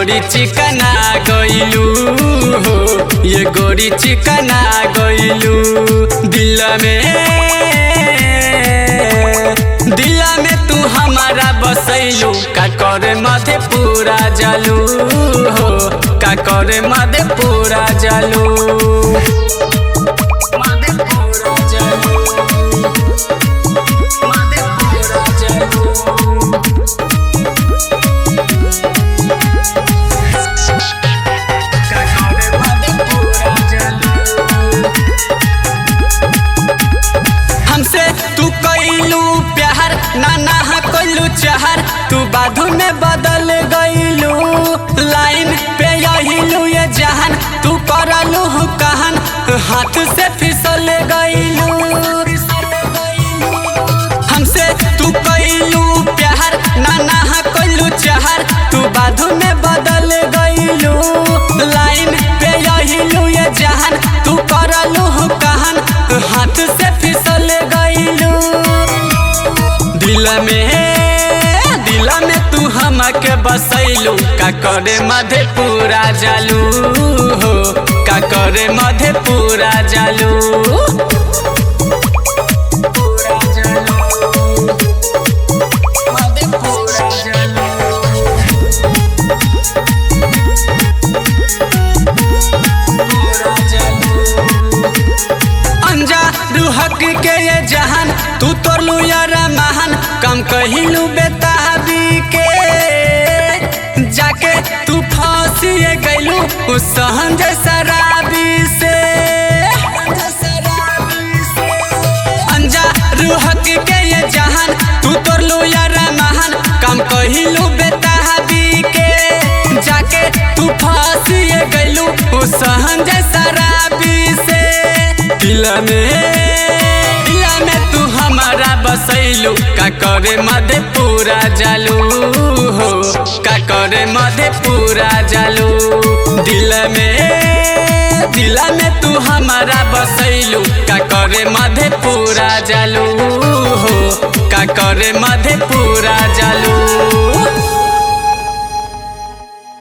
गोरी चिकना गइलू हो, ये गोरी चिकना गइलू। दिल में, दिल में तू हमारा बसैलू, का करे मधेपुरा जालू हो, का करे मधेपुरा जालू। मधेपुरा जालू, मधेपुरा जालू। का करे मधेपुरा जालू। हमसे तू कैलू प्यार, नाना कैलू चाहर, तू बाधू में बदल गईलू। लाइन पे यहीलू ये जहान, तू करलू कहन, हाथ से फिसल गईलू। हमसे तू कैलू प्यार, नाना कैलू चाहर, तू बाधू में बदल गईलू। लाइन पे यहीलू ये जहान, तू करलू कहन, हाथ से फिसल गईलू। दिल में, दिल में तू हमके बसैलू, का करे मधेपुरा जालू हो, का करे मधेपुरा जालू। पूरा जालू, मधेपुरा जालू। पूरा जालू। अंजा रूहक के ये जहान, तू तोड़लू यार महान, कम कहिलू बेताबी के, जाके तू फांसी गइलू उस सहन शराबी से। अंजा रूहक के ये जहान, तू तोड़लू यार महान, कम कहिलू बेताबी के, जाके तू फांसी गइलू उस सहन शराबी से। दिल में, दिल में तू हमारा बसैलू, का करे मधेपुरा जालू हो, का करे मधेपुरा जालू। दिल में, दिल में तू हमारा बसैलू, का करे मधेपुरा जालू हो, का करे मधेपुरा जालू।